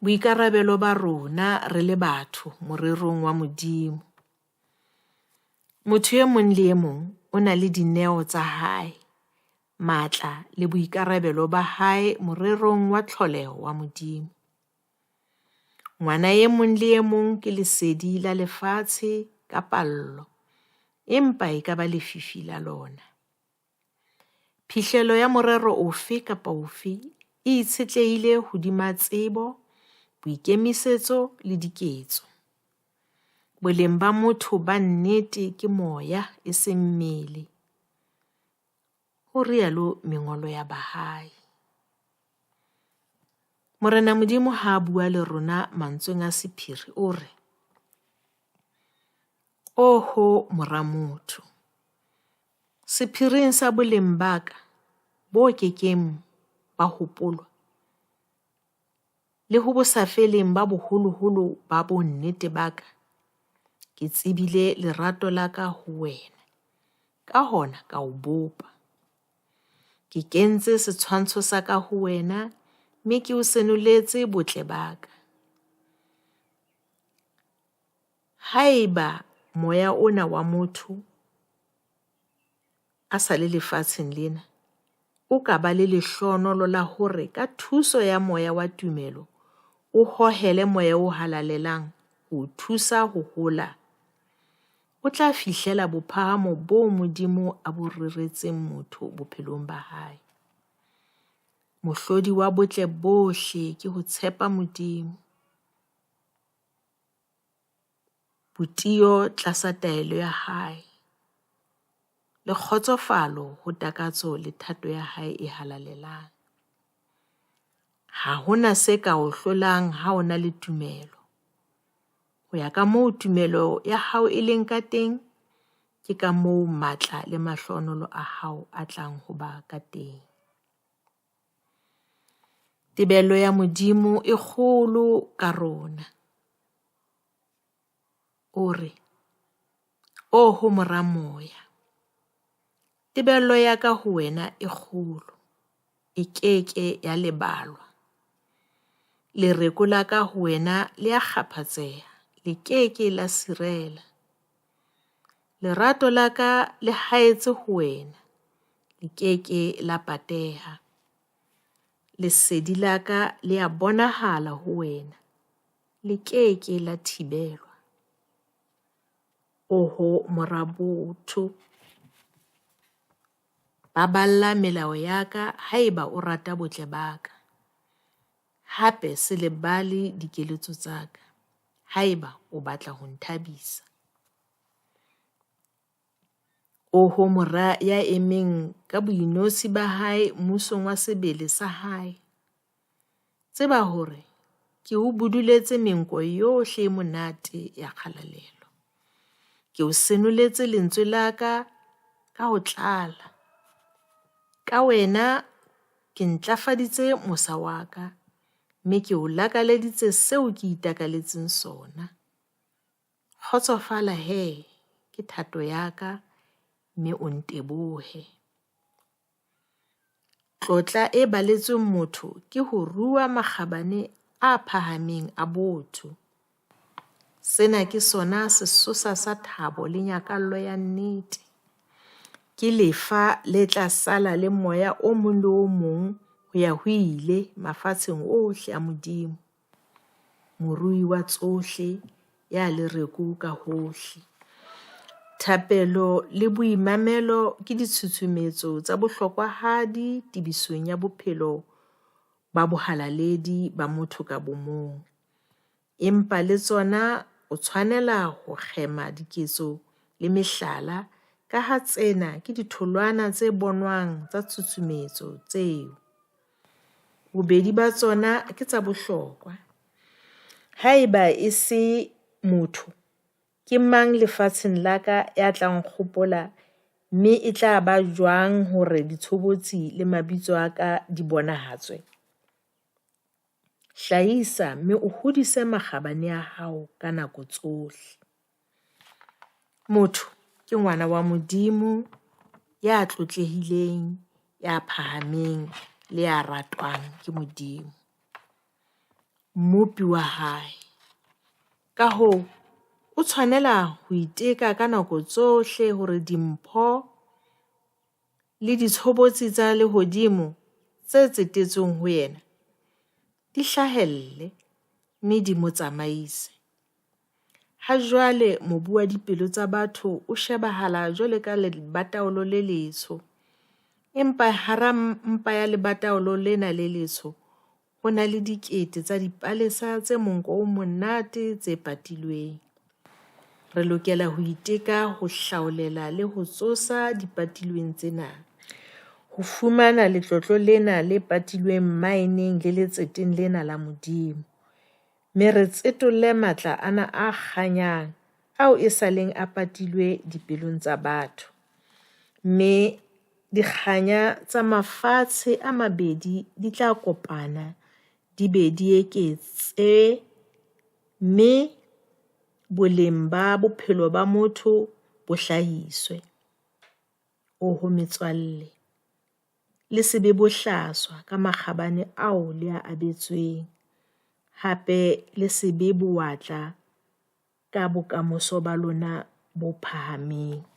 Boikarabelo ba rona re le batho morerong wa Modimo. Motho e mong le e mong o na le dineo tsa hae, matla le boikarabelo ba hae morerong wa tlholeho wa Modimo. Ngwana e mong le e mong ke lesedi la lefatshe ka pallo, empa e ka ba lefifi la lona. Phihlello ya morero ofe kapa ofe e itshetlehile hodima tsebo, boikemisetso le diketso. Boleng ba motho ba nnete ke moya, eseng mmele, ho rialo mengolo ya Bahai. Morena Modimo ha a bua le rona mantsweng a sephiri o re, Oho mora motho, sephiring sa boleng ba ka bo ke keng ba hopolwa, le ho bosafeleng ba boholoholo ba bonnete ba ka, ke tsebile lerato la ka ho wena, ka hona ka o bopa. Ke kentse setshwantsho sa ka ho wena, mme ke o senoletse botle ba ka. Haeba moya ona wa motho a sa le lefatsheng lena, o ka ba le lehlohonolo la hore ka thuso ya moya wa tumelo o hohele moya o halalelang ho o thusa ho hola, o tla fihlela bophahamo boo Modimo a bo reretseng motho bophelong ba hae. Mohlodi wa botle bohle ke ho tshepa Modimo, botiyo tlasa taelo ya hae, le kgotsofalo ho takatso le thato ya hae e halalelang. Ha ho na se ka o hlolang ha o na le tumelo. Ho ya ka moo tumelo ya hao e leng ka teng, ke ka moo matla le mahlohonolo a hao a tlang ho ba ka teng. Tebello ya Modimo e kgolo ka rona. O re, Oho mora moya, tebello ya ka ho wena e kgolo, e ke ke ya lebalwa. Lereko la ka ho wena le a kgaphatseha, le ke ke la sirela. Lerato la ka le haetse ho wena, le ke ke la pateha. Lesedi la ka le a bonahala ho wena, le ke ke la thibelwa. Oho mora botho, baballa melao ya ka haeba o rata botle ba ka. Hape se lebale dikeletso tsa ka, haeba o batla ho nthabisa. Oho mora ya emeng ka boinotshi ba hae mmusong wa sebele sa hae, tseba hore ke o buduletse menko yohle e monate ya kgalalelo. Ke o senoletse lentswe la ka ka ho tlala. Ka wena ke ntlafaditse mosa wa ka, mme ke o lakaleditse seo ke itakaletseng sona. Kgotsofala he, ke thato ya ka, mme o ntebohe. Tlotla e baletsweng motho ke ho rua makgabane a phahameng a botho. Sena ke sona sesosa sa thabo le nyakallo ya nnete. Ke lefa le tla sala le moya o mong le o mong ho ya ho ile mafatsheng ohle a Modimo, morui wa tsohle, ya lereko ka hohle. Thapelo le boimamelo ke ditshusumetso tsa bohlokwahadi tebisong ya bophelo ba bohalaledi ba motho ka bomong. Empa le tsona o tshwanela ho kgema diketso le mehlala ka ha tsena ke ditholwana tse bonwang tsa tshusumetso tseo. Bobedi ba tsona ke tsa bohlokwa. Haeba e se motho, ke mang lefatsheng la ka ya tla nkgopola, mme e tla ba jwang hore ditshobotsi le mabitso a ka di bonahatswe? Hlahisa, mme o hodise makgabane a hao ka nako tsohle. Motho ke ngwana wa Modimo, ya tlotlehileng, ya phahameng le ya ratwang ke Modimo. Mmopi wa hae. Ka hoo, o tshwanela ho iteka ka nako tsohle hore dimpho le ditshobotsi tsa lehodimo tse tsetetsweng ho yena, di hlahelle, mme di mo tsamaise. Hajwale mobu wa dipelo tsa batho o shebahala jwalo ka lebatowa le letsho, empa hara mpa ya lebatowa lena le letsho ho na le dikete tsa dipalesa tse monko o monate tse patilweng. Re lokela ho iteka ho hlaolela le ho tsosa dipatilweng tsena, ho fumana letlotlo lena le patilweng mmaeneng le letseteng lena la Modimo, mme re tsetolle matla ana a kganyang, ao esaleng a patilwe dipelong tsa batho, mme dikganya tsa mafatshe a mabedi di tla kopana di be di eketsehe, mme boleng ba bophelo ba motho bo hlahiswe. Oho metswalle, le se be bohlaswa ka makgabane ao le a abetsweng, hape le se be bowatla ka bokamoso ba lona bo phahameng.